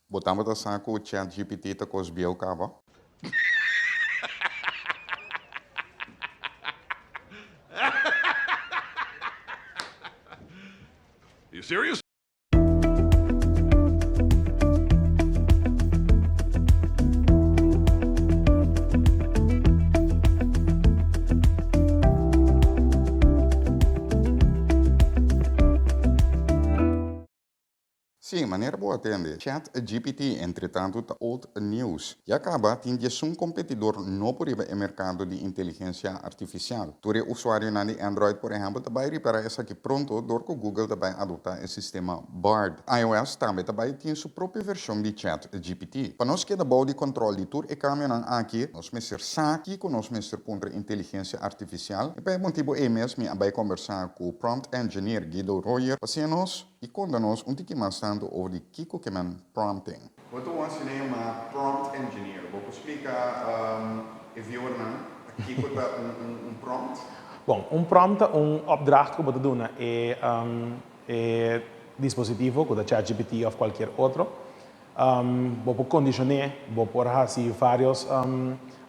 Bo tabata sa ku ChatGPT ta kos bieu kaba? You serious? Sí, manera bo a tende, Chat GPT entretantu ta old news. Ya kaba tin diesun kompetidor nobo riba e merkado di inteligensia artifisial. Tur e usuarionan di Android por ehèmpel ta bai ripará esaki pronto dor ku Google ta bai adoptá e sistema Bard. IOS tambe ta bai tin su propio vershon di Chat GPT. Pa nos keda bou di kòntròl di tur e kambionan aki, nos mester sa kiko nos mester puntra inteligensia artifisial i pa e motibu ei mes mi a bai kòmbersá ku prompt engineer Guido Royer pa siña nos I konta nos un tiki mas tantu over di kiko ke men prompting. Bo ta wou asina yama prompt engineer. Bo por splika e viewernan ta kiko ta un prompt? Bon, un prompt ta un opdracht ku bo ta duna e e dispositivo, ku ta ChatGPT òf kualkier otro. Bo por kondishon'é, bo por hasi vários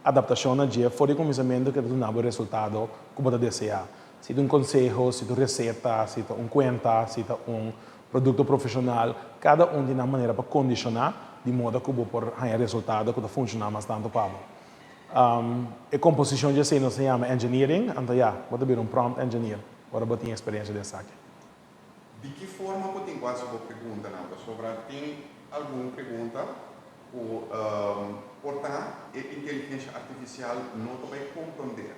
adaptashon na dje for di kuminsamentu ku e ta duna bo e resultado ku bo ta deseá. Si ta un konseho, si ta un reseta, si ta un kuenta, si ta un produkto profeshonal, kada un tin nan manera pa kondishoná di moda ku bo por haña resultado ku ta funshoná mas tantu pa bo. E komposishon dje esei nos ta yama engineering, anto ya, bo ta bira un prompt engineer ora bo tin eksperensia den esaki. Di ki forma bo tin ku hasi bo preguntanan? Pasobra tin algun pregunta ku por ta e inteligensia artifisial no ta bai komprondé.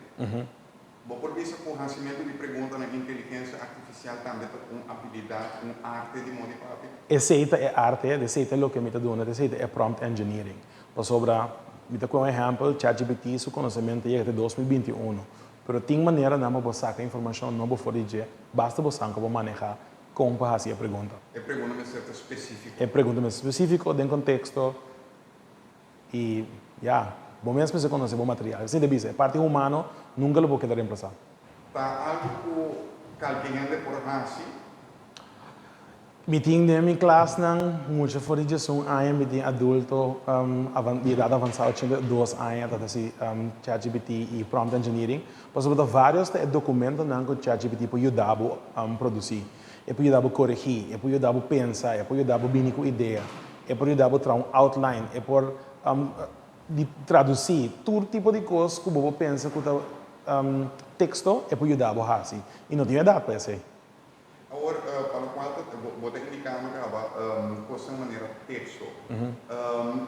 Bo por bisa ku hasimentu di pregunta na inteligensia artifisial tambe ta un abilidat, un arte di modi papia? Esei ta e arte, esei ta loke mi ta duna, esei ta e prompt engineering. Pasobra, mi ta kohe un ehèmpel, ChatGPT su konosementu ta yega te 2021, pero tin maneranan pa bo saka informashon nobo for di dje, basta bo sa kon bo manehá kon pa hasi e pregunta. E pregunta mester ta spesífiko. E pregunta mester spesífiko, den konteksto. I ya, bo mes mester konosé bo material. Esei ta bisa, e parti humano nunka lo por keda remplasá. Ta algu ku kalke hende por hasi? Mi tin den mi klasnan mucha for di diesun aña, mi tin adulto di edat avansá 82 aña ta hasi ChatGPT i prompt engineering. Pasobra ta vários ta e dokumentonan ku ChatGPT por yuda bo produsí. E por yuda bo koregí, e por yuda bo pensa, e por yuda bo bini ku idea. E por yuda bo traha un outline, e por di tradusí tur tipo di kos ku bo por pensa ku ta teksto, e por yuda bo hasi. I no tin edat pa esei. Awor, pa lokual ta bo ta indikando kaba kosnan manera teksto,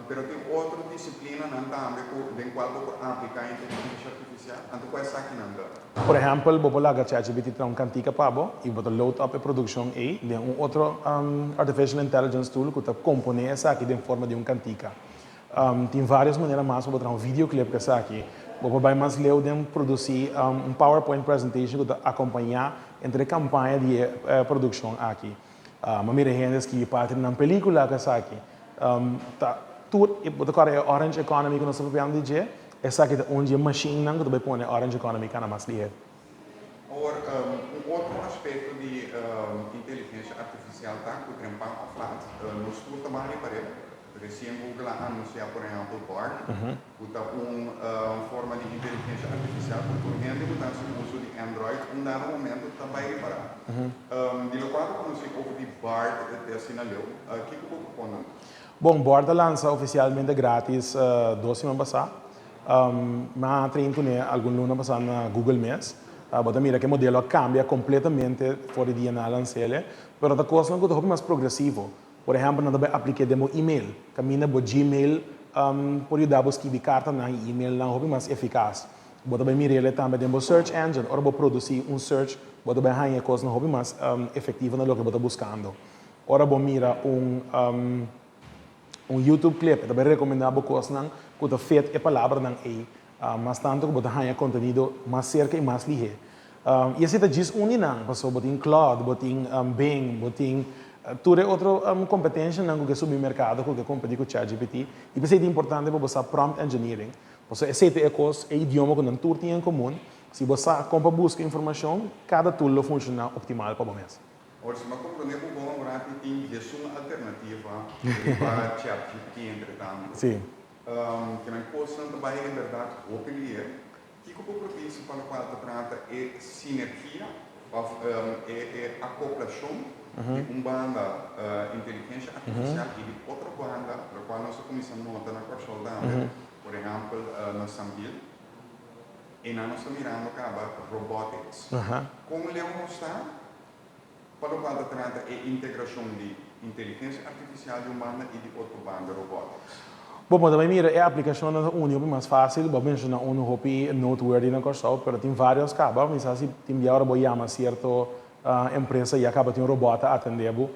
pero tin otro disiplinanan tambe ku den kual bo por apliká inteligensia artifisial? Anto kua esakinan ta? Por ehèmpel, bo por laga ChatGPT traha un kantika pa bo i bo ta load up e produkshon ei den un otro artificial intelligence tool ku ta komponé esaki den forma di un kantika. Tin vários manera mas pa bo traha un videoclip ku esaki. Bo por bai mas leu den produsí un PowerPoint presentation ku ta akompañá entre e kampaña di e produkshon aki. Bo mira hende skibi parti di nan pelíkula ku esaki. Ta tur, bo ta kòrda e Orange Economy ku nos ta papiando di dje? Esaki ta un di e mashinnan ku ta bai pone Orange Economy kana mas lihé. Awor, un otro aspekto di inteligensia artifisial ta ku trempan òf lat nos tur ta ban ripar'é. Resien Google a anunsiá por ehèmpel Bard, ku ta un forma di inteligensia artifisial ku tur hende ku ta hasi uso di Android un dado momento ta bai ripará. Di lokual ta konosí over di Bard te asina leu, kiko bo por konta nos? Bon, Bard a lansa ofisialmente grátis dos siman pasá. Mi a train kuné algun luna pasá na Google mes. Bo ta mira ku e modelo a kambia kompletamente for di dia nan a lans'el, pero ta kosnan ku ta hopi mas progresivo. Por ehèmpel, nan ta bai aplik'é den bo email, kaminda bo Gmail por yuda bo skibi kartanan i emailnan hopi mas efikas. Bo ta bai mir'el tambe den bo search engine. Ora bo produsí un search, bo ta bai haña e kosnan hopi mas efektivo na loke bo ta buskando. Ora bo mira un un YouTube clip, e ta bai rekomendá bo kosnan ku ta fit e palabranan ei. Mas tantu ku bo ta haña kontenido mas serka i mas lihé. I esei ta djis un di nan, pasobra bo tin Claude, bo tin Bing, bo tin tur e otro kompetenshanan ku ke subi merkado ku ke kompetí ku ChatGPT. I p'esei ta importante pa bo sa prompt engineering, pasobra esei ta e kos, e idioma ku nan tur tin en komun. Si bo sa kon pa buska informashon, kada tool lo funshoná optimal pa bo mes. Awor, si mi a komprondé bo bon, awor aki tin diesun alternativa riba ChatGPT entretantu. Sí. Kinan kosnan ta bai en bèrdat hopi lier. Kiko bo por bisa pa lokual ta trata e sinergia òf e akoplashon di un banda inteligensia artifisial i di otro banda lokual nos a kuminsá nota na Kòrsou tambe, por ehèmpel na Sambil, einan nos ta mirando kaba robotics. Kon leu nos ta pa lokual ta trata e integrashon di inteligensia artifisial di un banda i di otro banda robotics? Bo por tambe mira e aplikashonnan ta uni hopi mas fásil. Bo a menshoná unu hopi noteworthy na Kòrsou, pero tin vários kaba. Mi sa si tin bia ora bo yama sierto empresa ya kaba tin un robòt ta atendé bo.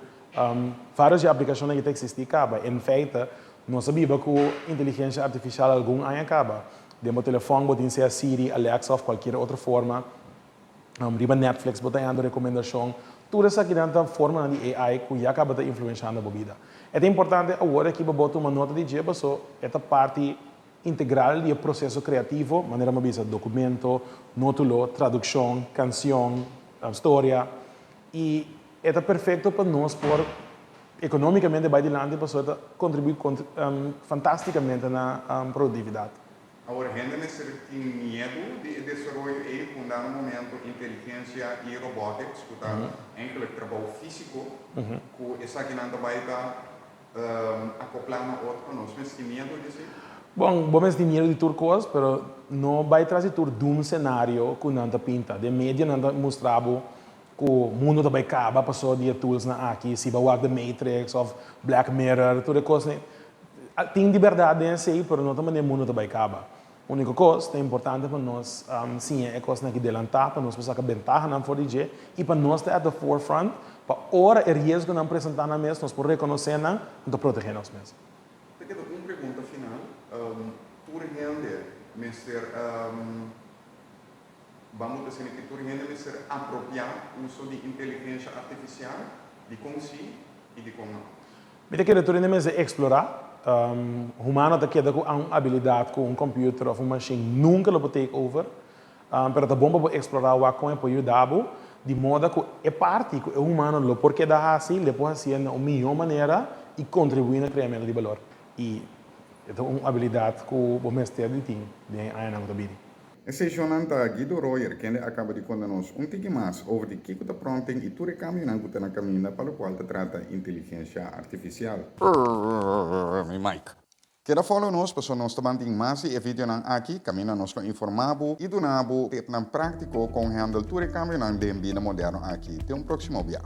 Vários di e aplikashonnan aki ta eksistí kaba. En feite, nos a biba ku inteligensia artifisial algun aña kaba. Den bo telefòn bo tin sea Siri, Alexa òf kualkier otro forma. Riba Netflix bo ta hañando rekomendashon. Tur esakinan ta formanan di AI ku ya kaba ta influenshando bo bida. E ta importante awor aki pa bo tuma nota di dje paso e ta parti integral di e proseso kreativo, manera mi a bisa, dokumento, nótulo, tradukshon, kansion, storia. I e ta perfekto pa nos por ekonómikamente bai dilanti paso e ta kontribuí fantástikamente na produktividat. Awor hende mester tin miedu di e desaroyo ei ku un dado momento inteligensia i robotics ku ta enkele trabou físiko ku esakinan ta bai ta akoplá na otro, nos mester tin miedu di esei? Bon, bo mester tin miedu di tur kos, pero no bai tras di tur doom scenario ku nan ta pinta. Den media nan ta mustra bo ku mundu ta bai kaba pasobra di e toolsnan aki, si bo a wak The Matrix òf Black Mirror, tur e kosnan. Tin di bèrdat den esei, pero no ta manera mundu ta bai kaba. Úniko kos, ta importante pa nos siña e kosnan aki delantá, pa nos por saka bentahanan for di dje i pa nos ta at the forefront, pa ora e riesgonan presentá nan mes, nos por rekonosé nan i ta protegé nos mes. Ta keda un pregunta final, Tur hende mester, ban bo ta asina ki tur hende mester apropiá uso di inteligensha artifisial? Dikon sí i dikon no? Mi ta kere tur hende mester eksplorá. Humano ta keda ku un abilidat ku un computer òf un mashin nunka lo por take over. Pero ta bon pa bo eksplorá wak kon e por yuda bo, di moda ku e parti ku e humano lo por keda hasi, lo por hasié na un mihó manera i kontribuí na kreamentu di balor. I e ta un abilidat ku bo mester di tin den e añanan ku ta bini. E seshonnan ta Guido Royer kende a kaba di konta nos un tiki mas over di kiko ta prompting i tur e kambionan ku ta na kaminda pa lokual ta trata inteligensia artifisial. Mi mic. Keda follow nos pasobra nos ta ban tin mas di e videonan aki kaminda nos lo informa bo i duna bo tipnan praktiko kon handle tur e kambionan den bida moderno aki. Te un proksimo bia.